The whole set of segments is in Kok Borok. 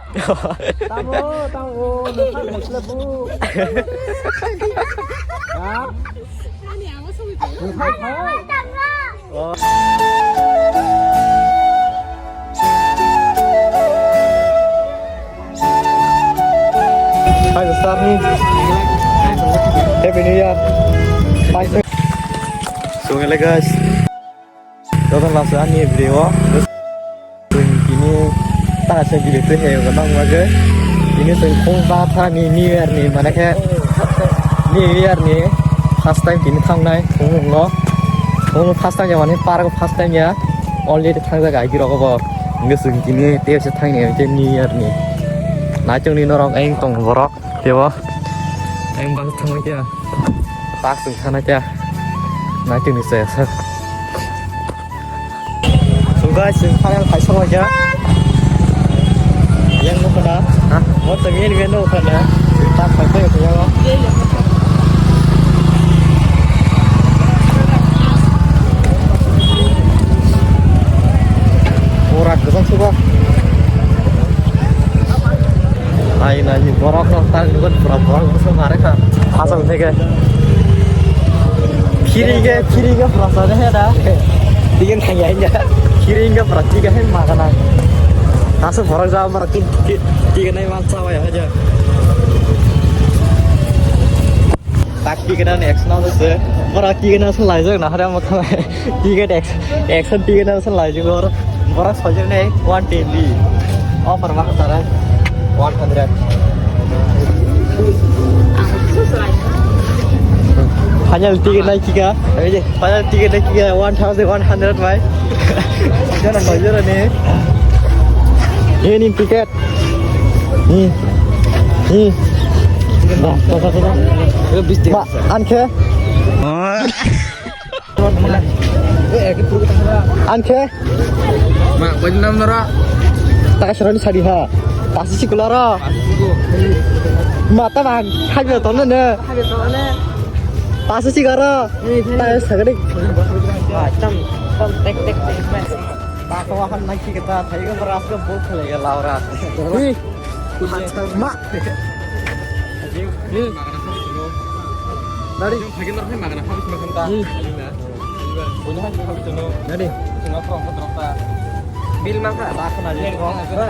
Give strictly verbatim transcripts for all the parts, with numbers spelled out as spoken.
Tamo, tamo, nokha khaisle bu. Ha? Nokha khai. Hi, Mister Ni. Happy New Year. Bye. So, hello guys. Jotono last ani video. Chwng tini ta se video twi hai nang ma je. Tini chwng khung ba thani New Year ni mane khe New Year ni first time tini thangnai khung no. Khung first time mane park first time ya. Already thangjak ai rok bo. Nge chwng tini te se thangni je New Year ni. Naichung ni norok eng tong borok. Tebo. Ang bus thangbai khe. Bus wng thana khe. Naichung ni se sir. So guys, chwng final khai sokbai khe. Yang nukho na. Ha? Mo temi ni men nukho na. Bus khai khai khe yago. Ora kwchang suba. Ai nai borok rok tang nugwi pura borok bwsa mare kha. Asal theke. Phiri ge, phiri ge pura sa de da. Tigen thang ya ya. Phiri ge pura tiga he magana. Asal borok ja borok ti ti tiga nai mal sa ya ja. Tak ticket an action ano se. Borok ticket an laijak na hare mo khamai. Ticket action, action ticket an laijak bor. Borok sojak ne one twenty. Offer ma khasara one hundred. Final ticket nai kika. Final ticket nai kika one thousand one hundred bai. Jona no jona ne. Ini ticket. Hmm. Hmm. Ba, ba, ba, ba, ba. Ma, an khe? An khe? Ma, koi nam nara? Taka serani sadi ha. Pasi sikula ro. Ma, ta ba, hai ba, tona ne. Pasi sikara. Ta sagadi. Tam, tam, tek, tek, tek, tek. Baka wahan naki kita, thai ka beras ka bol khale ga laura. Ui. Ma. Ui. Nari. Ui. Nari. Bil mangka. Baka na bil mangka.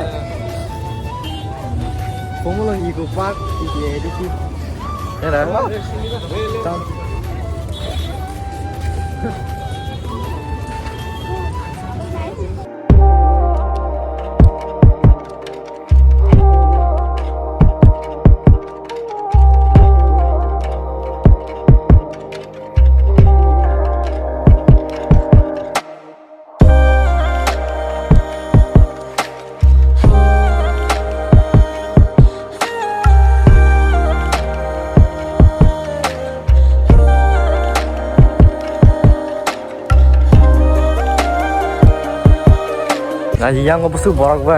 Komulo iko pak, iko edisi. Era. Tam. Nai yang ko busu borok ba.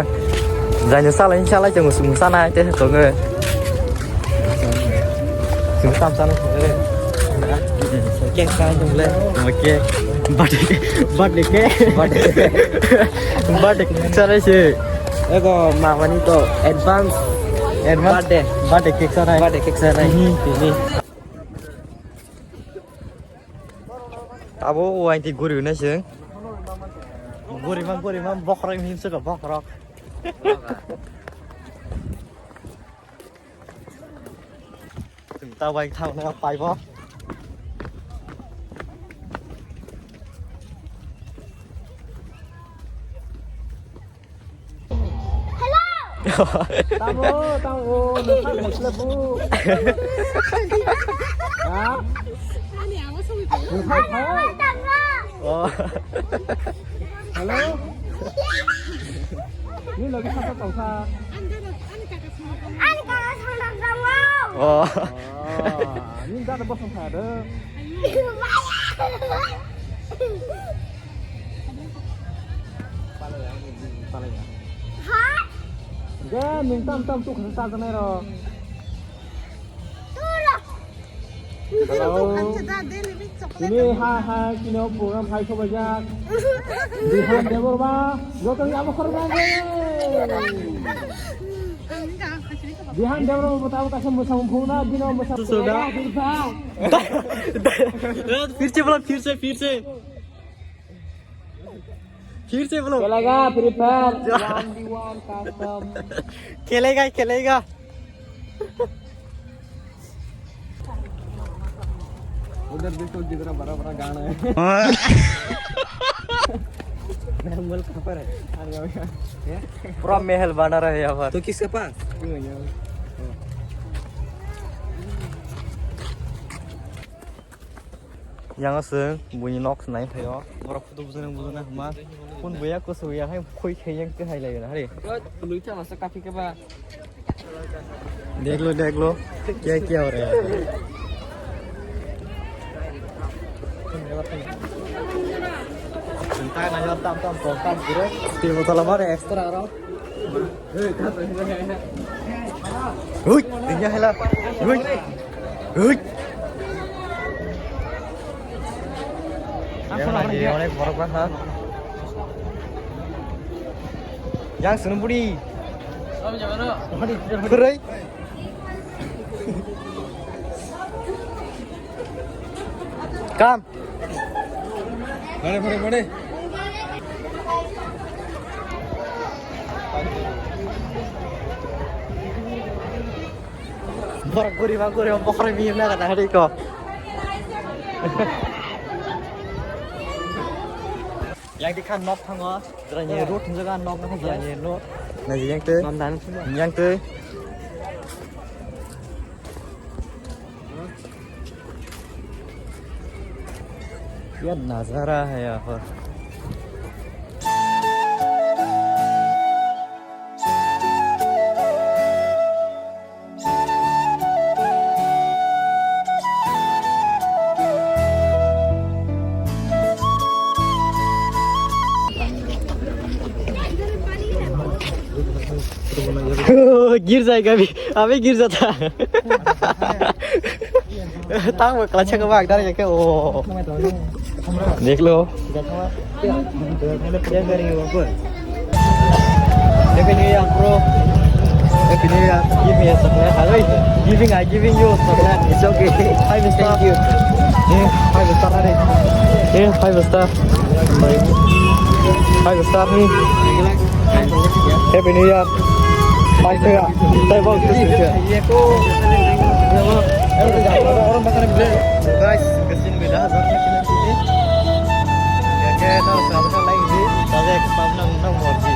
Jani salai salai chong sung sana te to ge. Sung tam sana to ge. Cake sana to le. Oke. Birthday, birthday cake. Birthday. Birthday cake sana se. Ego mamani to advance. Advance. Birthday. Birthday cake sana. Birthday cake sana. Ini, ini. Abo wain ti guri na se. Guri man, guri man, bokrok ni se bokrok. Chwng ta bai thang na pai bo. Hello. Tamo, tamo, nokha khaisle bu. Ha? Ani amo songwi tong. Nokha khai. Oh. Hello. Ni logi sasa tongsa. Ani kaka songwi tong. Ani kaka songwi tong. Oh. Oh, ni dada bosong kha de. Palaya, palaya. Ha? Ge, nung tam tam tu khasa sa nai ro. Tu lo. Hello. Ini ha ha kino program hai ko bajak. Dihan Debbarma, gotong abo khorma ge. Bihan Deora बताओ कैसे मुसलमान फोड़ा, बिना मुसलमान सुधा। फिर से बोलो, फिर से, फिर से। फिर से बोलो। खेलेगा Free Fire, one v one custom। खेलेगा, खेलेगा। उधर देखो कितना बड़ा बड़ा गाना है। महल कहाँ पर है? पूरा महल बना रहे हैं यहाँ पर। तो किसके पास? Yang aswng buini nok nai thaio. Borok photo bujana bujana hwnma. Kun buya kusu ya hai khoi khei yang ke hai lai na hari. Lui ta masa kafi ke ba. देख लो, देख लो, क्या क्या हो रहा है। Tam tam tam tam gure. Table tala mare extra aro. Hui, tinggal hela. Hui. Hui. Yang lagi onek borok bangkha. Yang sunu budi. Khurai. Kam. Bade, bade, bade. Borok guriba guriba bokhorok bihim na gana hari ko. Yang di khan nok thango, jrani road thung jaga nok na jrani no. Na yang te. Yang te. क्या नज़ारा है यहाँ पर। गिर जाएगा अभी, अभी गिर जाता। Tang bo klai chakma ang dari ke o. देख लो। Happy New Year, bro. Happy New Year. Give me a chocolate. Hey, giving, I giving you a chocolate. It's okay. Five star. Thank you. Yeah, five star, honey. Yeah, five star. Five star, honey. Happy New Year. Five star. Taibo. Guys, kasing beda hazar na kilo sini. Ya, kayak tahu siapa lagi sih? Tapi sabna nang mau.